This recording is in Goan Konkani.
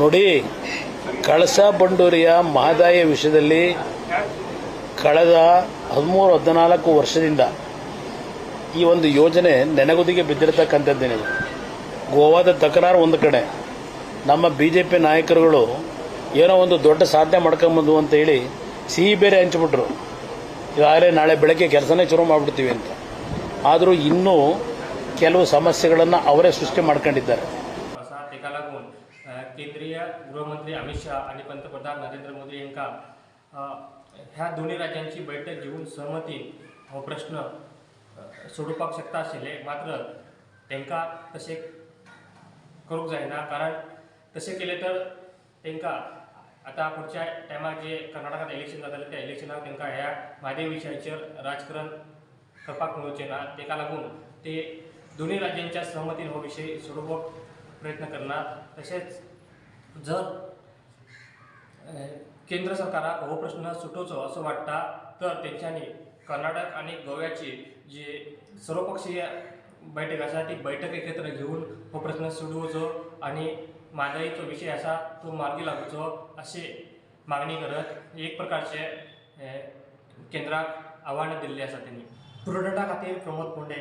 ನೋಡಿ, ಕಳಸಾ ಬಂಡೂರಿಯ ಮಹದಾಯಿ ವಿಷಯದಲ್ಲಿ ಕಳೆದ 13-14 ವರ್ಷದಿಂದ ಈ ಒಂದು ಯೋಜನೆ ನೆನೆಗುದಿಗೆ ಬಿದ್ದಿರತಕ್ಕಂಥದ್ದೇನಿದೆ. ಗೋವಾದ ತಕರಾರು ಒಂದು ಕಡೆ, ನಮ್ಮ ಬಿಜೆಪಿ ನಾಯಕರುಗಳು ಏನೋ ಒಂದು ದೊಡ್ಡ ಸಾಧನೆ ಮಾಡ್ಕೊಂಬಂದು ಅಂತ ಹೇಳಿ ಸಿಹಿ ಬೇರೆ ಹಂಚ್ಬಿಟ್ರು, ಈಗಾಗಲೇ ನಾಳೆ ಬೆಳಗ್ಗೆ ಕೆಲಸನೇ ಶುರು ಮಾಡಿಬಿಡ್ತೀವಿ ಅಂತ. ಆದರೂ ಇನ್ನೂ ಕೆಲವು ಸಮಸ್ಯೆಗಳನ್ನು ಅವರೇ ಸೃಷ್ಟಿ ಮಾಡ್ಕೊಂಡಿದ್ದಾರೆ. आसा. तेका लागून केंद्रीय गृहमंत्री अमित शाह आनी पंतप्रधान नरेंद्र मोदी हांकां ह्या दोनूय राज्यांची बैठक घेवन सहमतीन हो प्रश्न सोडोवपाक शकता आशिल्ले. मात्र तांकां तशें करूंक जायना, कारण तशें केलें तर तांकां आतां फुडच्या टायमार जे कर्नाटकांत इलेक्शन जातलें, त्या इलेक्शनाक तांकां ह्या म्हादय विशयाचेर राजकारण करपाक मेळचें ना. ताका लागून ते दोनूय राज्यांच्या सहमतीन हो विशय सोडोवपाक प्रयत्न करना. तशेंच जर केंद्र सरकाराक हो प्रश्न सुटोवचो असो वाडटा तर तेंच्यांनी कर्नाटक आनी गोव्याची जी सर्वपक्षीय बैठक आसा, ती बैठक एकत्र घेवन हो प्रश्न सोडोवचो आनी म्हादयचो विशय आसा तो मार्गी लागचो अशी मागणी करत एक प्रकारचे केंद्राक आव्हान दिल्लें आसा तेणी. पुरवठा खातीर प्रमोद फोंडे.